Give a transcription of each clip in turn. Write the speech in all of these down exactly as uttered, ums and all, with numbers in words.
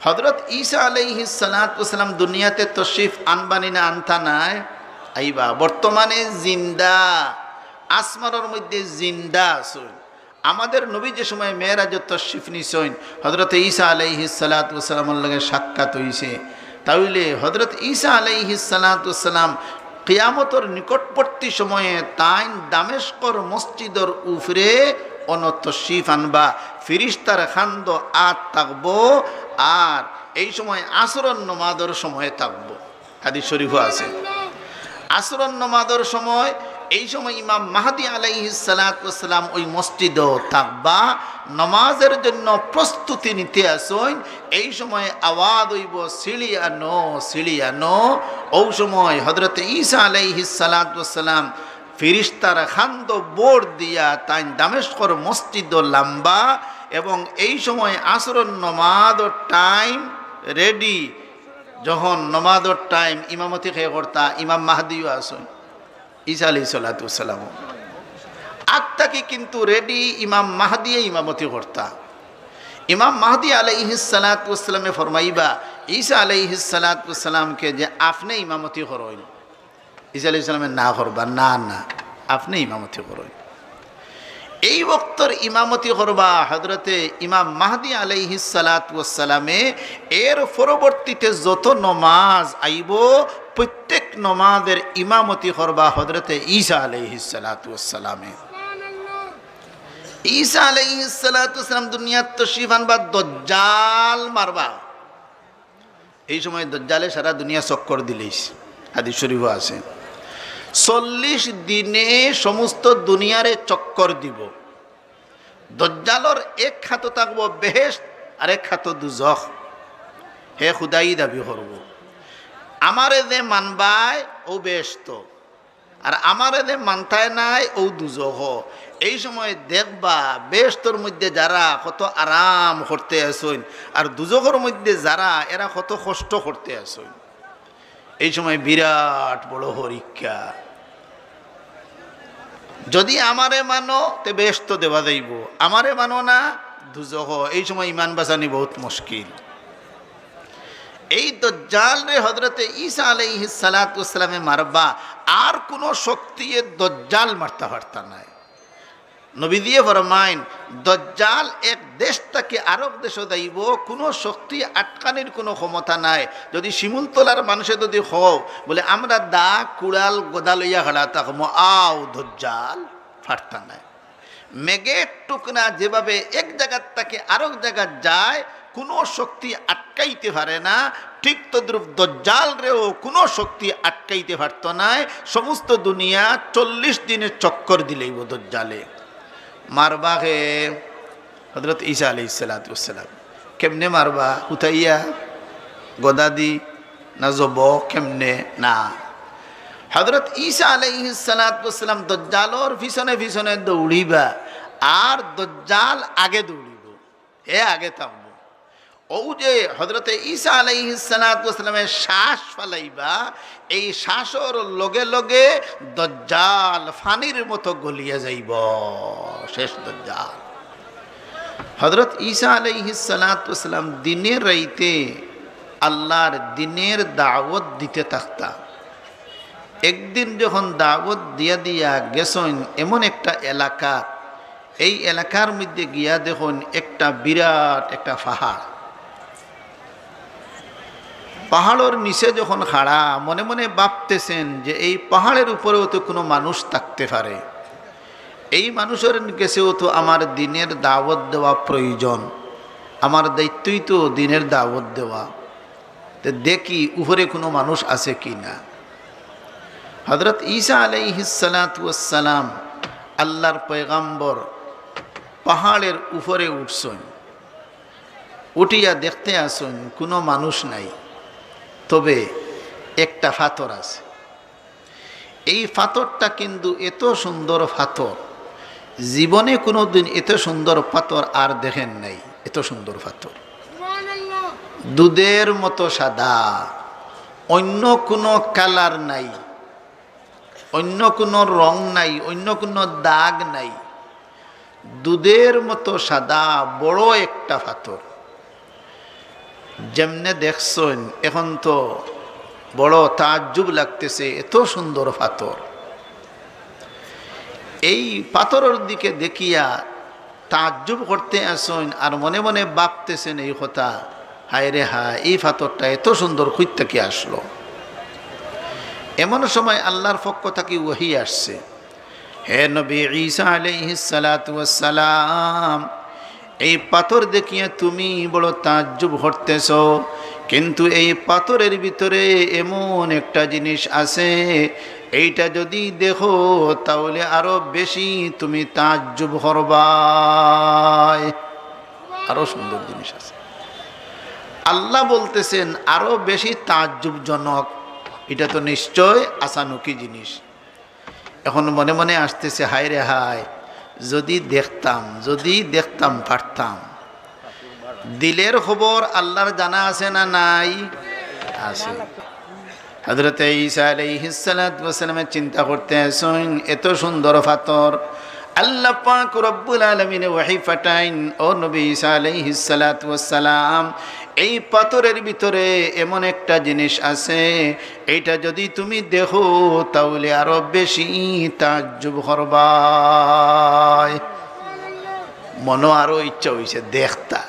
হযরত ঈসা আলাইহিস সালাতু ওয়াস সালাম দুনিয়াতে তশরিফ আনবা নি না আনতা নায়? আইবা। বর্তমানে জিন্দা, আসমানর মধ্যে জিন্দা আছইন। আমাদের নবী যে সময় মেরাজো তশরিফ নিছইন, হযরত ঈসা আলাইহিস সালাতু ওয়াস সালামর লগে সাক্ষাৎ অইছে। তাইলে হযরত ঈসা আলাইহিস সালাতু ওয়াস সালাম কিয়ামতর নিকটবর্তী সময়ে তাইন দামেস্কর মসজিদর উপরে অনো তশরিফ আনবা, ফিরিস্তার খান্দ আত থাকবো, আর এই সময় আসরর নমাজর সময় থাকবো। হাদিস শরীফও আছে। আসরর নমাজর সময়, এই সময় ইমাম মাহদি আলাইহিস সালাতু ওয়াস সালাম ওই মসজিদো থাকবা, নমাজের জন্য প্রস্তুতি নিতে আছইন। এই সময় আওয়াজ অইবো, "সিঁড়ি আনো, সিঁড়ি আনো।" ওই সময় হযরত ঈসা আলাইহিস সালাতু ওয়াস সালাম ফিরিস্তার খান্দ ভর দিয়া তাইন দামেস্কর মসজিদো লামবা, এবং এই সময় আসরর নমাজর টাইম রেডি। যখন নমাজর টাইম, ইমামতি কে করতা? ইমাম মাহদিও আছইন, ঈসা আলাইহিস সালাতু ওয়াস সালাম। আগ থাকি কিন্তু রেডি, ইমাম মাহদিয়ে ইমামতি করতা। ইমাম মাহদি আলাইহিস সালাতু ওয়াস সালামে ফরমাইবা ঈসা আলাইহিস সালাতু ওয়াস সালামকে যে, "আপনে ইমামতি করইন।" ঈসা আলাইহিস সালামে না করবা, "না, না, আপনে ইমামতি করইন।" এই ওয়াক্তর ইমামতি করবা হযরতে ইমাম মাহদি আলাইহিস সালাতু ওয়াস সালামে। এর পরবর্তীতে যত নমাজ আইবো, প্রত্যেক নমাজের ইমামতি করবা হযরতে ঈসা আলাইহিস সালাতু ওয়াস সালামে। ঈসা আলাইহিস সালাতু ওয়াস সালাম দুনিয়াত তশরিফ আনবা, দজ্জাল মারবা। এই সময় দজ্জালে সারা দুনিয়া চক্কর দিলাইছে, হাদিস শরীফও আছে। চল্লিশ দিনে সমস্ত দুনিয়ারে চক্কর দিবো। দজ্জালর এক হাতো থাকবো বেহেশত, আর এক হাতো দুজখ। হে খুদাই দাবি করবো, "আমারে যে মানবায়, অউ বেহেশত।" আর আমারে যে মানতায় নায়, অউ দুজখ। এই সময় দেখবা, বেহেশতর মধ্যে যারা কত আরাম করতে আছইন, আর দুজখর মধ্যে যারা, এরা কত কষ্ট করতে আছইন। এই সময় বিরাট বড় পরীক্ষা। যদি আমারে মানো, তে বেহেশত দেওয়া যাইবো, আমারে মানো না, দুজখ। এই সময় ইমান বাঁচানি বহুত মুশকিল। এই দজ্জালরে হযরতে ঈসা আলাইহিস সালাতু ওয়াস সালামে মারবা, আর কুনু শক্তিয়ে দজ্জাল মারতা পারতা নায়। নবীজিয়ে ফরমাইন, দজ্জাল এক দেশ থাকি আরক দেশো যাইবো, কুনু শক্তি আটকানির কুনু ক্ষমতা নাই। যদি শিমুলতলার মানুষে যদি কও, বলে, "আমরা দা, কুড়াল, গদা লইয়া খাড়া থাকমু, আও দজ্জাল", পারতা নায়। মেঘের টুকরা যেভাবে এক জাগাত থাকি আরক জাগাত যায়, কুনু শক্তি আটকাইতে পারে না, ঠিক তদ্রূপ দজ্জালরেও কুনু শক্তি আটকাইতে পারতো নায়। সমস্ত দুনিয়া চল্লিশ দিনে চক্কর দিলাইবো দজ্জালে। মারবা কে? হযরত ঈসা আলাইহিস সালাতু ওয়াস সালাম। কেমনে মারবা? হুতাইয়া? গদাদি? না জবো? কেমনে? না। হযরত ঈসা আলাইহিস সালাতু ওয়াস সালাম দজ্জালর পিছনে পিছনে দৌড়িবা, আর দজ্জাল আগে দৌড়িবো, হে আগে থামবো। অউ যে হযরতে ঈসা আলাইহিস সালাতু ওয়াস সালামে শ্বাস ফালাইবা, এই শ্বাসর লগে লগে দজ্জাল পানির মতো গলিয়া যাইবো, শেষ দজ্জাল। হযরত ঈসা আলাইহিস সালাতু ওয়াস সালাম দিনে রাইতে আল্লাহর দিনের দাওয়াত দিতে থাকতা। একদিন যখন দাওয়াত দিয়া দিয়া গেছইন এমন একটা এলাকা, এই এলাকার মধ্যে গিয়া দেখইন একটা বিরাট একটা পাহাড়। পাহাড়র নিচে যখন খাড়া, মনে মনে ভাবতেছেন যে এই পাহাড়ের উপরেও তো কুনু মানুষ থাকতে পারে, এই মানুষর গেছেও তো আমার দিনের দাওয়াত দেওয়া প্রয়োজন, আমার দায়িত্বই তো দিনের দাওয়াত দেওয়া। তে দেখি উপরে কুনু মানুষ আছে কি না। হযরত ঈসা আলাইহিস সালাতু ওয়াস সালাম, আল্লাহর পয়গাম্বর, পাহাড়ের উপরে উঠছইন। উঠিয়া দেখতে আছইন, কুনু মানুষ নাই, তবে একটা পাথর আছে। এই পাথরটা কিন্তু এত সুন্দর পাথর, জীবনে কুনুদিন এত সুন্দর পাথর আর দেখেন নাই। এত সুন্দর পাথর, দুধের মতো সাদা, অন্য কুনু কালার নাই, অন্য কুনু রং নাই, অন্য কুনু দাগ নাই, দুধের মতো সাদা বড় একটা পাথর। যেমনে দেখছইন, এখন তো বড় তাজ্জুব লাগতেছে, এত সুন্দর পাথর। এই পাথরর দিকে দেখিয়া তাজ্জুব করতে আছইন আর মনে মনে ভাবতেছেন এই কথা, "হায় রে হায়, এই পাথরটা এত সুন্দর, কই থাকি আসলো?" এমন সময় আল্লাহর পক্ষ থাকি ওহী আসছে, "হে নবী ঈসা আলাইহিস সালাতু ওয়াস সালাম, এই পাথর দেখিয়া তুমি বড় তাজ্জুব করতেছ, কিন্তু এই পাথরের ভিতরে এমন একটা জিনিস আছে, এইটা যদি দেখো তাহলে আরো বেশি তুমি তাজ্জুব করবায়।" আরো সুন্দর জিনিস আছে। আল্লাহ বলতেছেন আরো বেশি তাজ্জুবজনক, এটা তো নিশ্চয় আচানকি জিনিস। এখন মনে মনে আসতেছে, "হায় রে হায়, যদি দেখতাম, যদি দেখতাম পারতাম।" দিলের খবর আল্লাহর জানা আছে না নাই? আছে। হযরতে ঈসা আলাইহিস সালাতু ওয়াস সালামে চিন্তা করতে আছইন, এত সুন্দর পাথর, আল্লাহ পাক রব্বুল আলামিনে ওহী পাঠাইন, "ও নবী ঈসা আলাইহিস সালাতু ওয়াস সালাম, এই পাথরের ভিতরে এমন একটা জিনিস আছে, এইটা যদি তুমি দেখো তাহলে আরো বেশি তাজ্জুব করবায়।" মনো আরো ইচ্ছা হইছে দেখতা।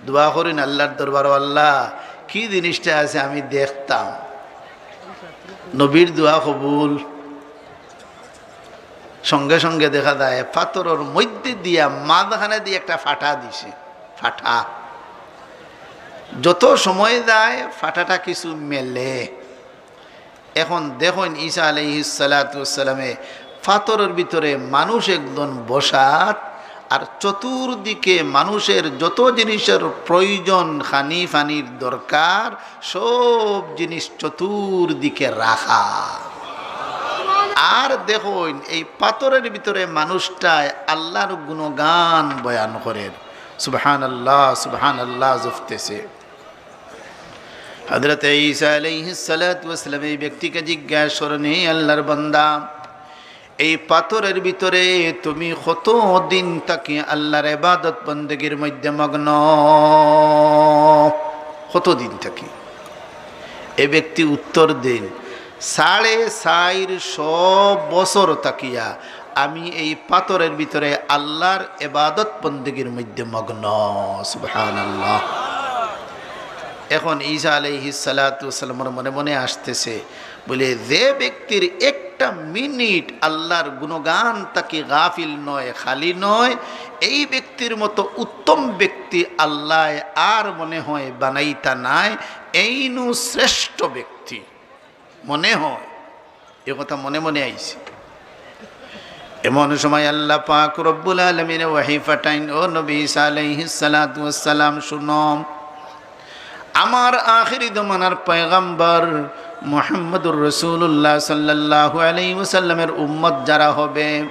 দোয়া করইন আল্লাহর দরবারো, "আল্লাহ, কি জিনিসটা আছে আমি দেখতাম।" নবীর দোয়া কবুল। সঙ্গে সঙ্গে দেখা যায় পাথরর মধ্যে দিয়া মাঝখানে দিয়া একটা ফাটা দিছে, ফাটা। যত সময় যায় ফাটাটা কিছু মেলে। এখন দেখইন ঈসা আলাইহিস সালাতু ওয়াস সালামে পাথরর ভিতরে মানুষ একজন বসাত, আর চতুর্দিকে মানুষের যত জিনিসের প্রয়োজন, খানি পানির দরকার, সব জিনিস চতুর্দিকে রাখা। আর দেখইন এই পাথরের ভিতরে মানুষটায় আল্লাহর গুণগান বয়ান করের, "সুবহানাল্লাহ, সুবহানাল্লাহ" জপতেছে। হযরতে ঈসা আলাইহিস সালাতু ওয়াস সালাম এই ব্যক্তিকে জিজ্ঞাসা করেন, "হে আল্লাহর বান্দা, এই পাথরের ভিতরে তুমি কত দিন থাকি আল্লাহর ইবাদত বন্দেগীর মধ্যে মগ্ন? কত দিন থাকি?" এ ব্যক্তি উত্তর দেন, "সাড়ে চাইরশো বছর থাকিয়া আমি এই পাথরের ভিতরে আল্লাহর ইবাদত বন্দেগীর মধ্যে মগ্ন।" সুবহানাল্লাহ। এখন ঈসা আলাইহিস সালাতু ওয়াস সালামর মনে মনে আসতেছে, বলে, "যে ব্যক্তির একটা মিনিট আল্লাহর গুণগান থাকি গাফিল নয়, খালি নয়, এই ব্যক্তির মতো উত্তম ব্যক্তি আল্লাহ আর মনে হয় বানাইতা নাই, এইনু শ্রেষ্ঠ ব্যক্তি।" মনে হয়, এ কথা মনে মনে আইছে। এমন সময় আল্লাহ পাক রব্বুল আলামিনে ওহী পাঠাইন, "ও নবী ঈসা আলাইহিস সালাতু ওয়াস সালাম, শুনো, আমার আখেরি জমানার পয়গম্বর মুহাম্মদুর রাসূলুল্লাহ সাল্লাল্লাহু আলাইহি ওয়াসাল্লামের উম্মত যারা হবে,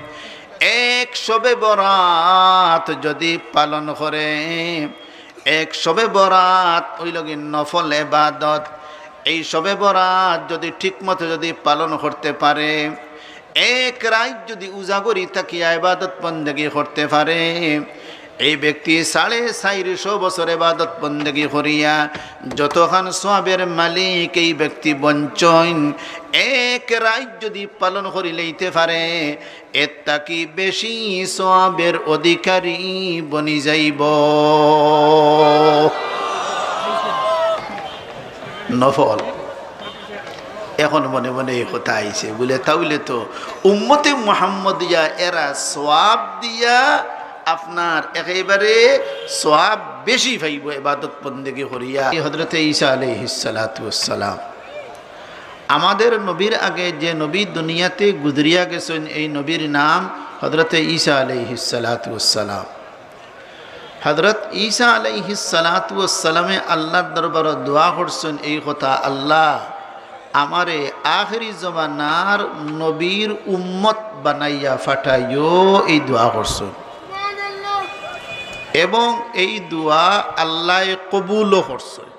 এক শবে বরাত যদি পালন করে, এক শবে বরাত অইলো গি নফল ইবাদত, এই শবে বরাত যদি ঠিকমতো যদি পালন করতে পারে, এক রাইত যদি উজাগরি থাকিয়া ইবাদত বন্দেগী করতে পারে, এই ব্যক্তি সাড়ে চাইরশো বছর ইবাদত বন্দেগী করিয়া যতখান সওয়াবের মালিক এই ব্যক্তি বনছইন, এক রাইত যদি পালন করি লইতে পারে, এর থাকি বেশি সওয়াবের অধিকারী বনি যাইব।" নফল। এখন মনে মনে এই কথা আইছে, বলে, "তাইলে তো উম্মতে মুহাম্মদিয়া এরা সওয়াব দিয়া আপনার একেবারে সওয়াব বেশি পাইব ইবাদত বন্দেগী করিয়া।" এই হযরতে ঈসা আলাইহিস সালাতু ওয়াস সালাম, আমাদের নবীর আগে যে নবী দুনিয়াতে গুজরিয়া গেছইন, এই নবীর নাম হযরতে ঈসা আলাইহিস সালাতু ওয়াস সালাম। হযরত ঈসা আলাইহিস সালাতু ওয়াস সালামে আল্লাহর দরবারো দোয়া করছইন এই কথা, "আল্লাহ, আমারে আখেরি জমানার নবীর উম্মত বানাইয়া পাঠাইও", এই দোয়া করছইন। এবং এই দোয়া আল্লায় কবুলও করছইন।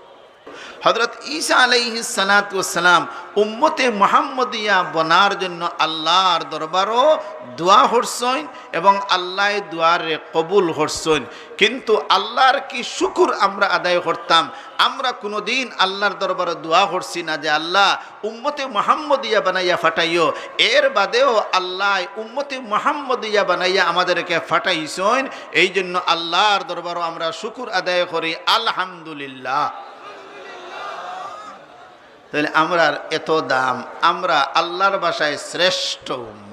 হযরত ঈসা আলাইহিস সালাতু ওয়াস সালাম উম্মতে মুহাম্মদিয়া বনার জন্য আল্লাহর দরবারো দোয়া করছইন এবং আল্লায় দোয়ারে কবুল করছইন। কিন্তু আল্লাহর কি শুকুর আমরা আদায় করতাম? আমরা কুনুদিন আল্লাহর দরবারো দোয়া করছি না যে, "আল্লাহ, উম্মতে মুহাম্মদিয়া বানাইয়া ফাটাইও।" এর বাদেও আল্লায় উম্মতে মুহাম্মদিয়া বানাইয়া আমাদেরকে ফাটাইছইন। এই জন্য আল্লাহর দরবারো আমরা শুকুর আদায় করি, আলহামদুলিল্লাহ। তাহলে আমরার এত দাম, আমরা আল্লাহর ভাষায় শ্রেষ্ঠ উম্মত।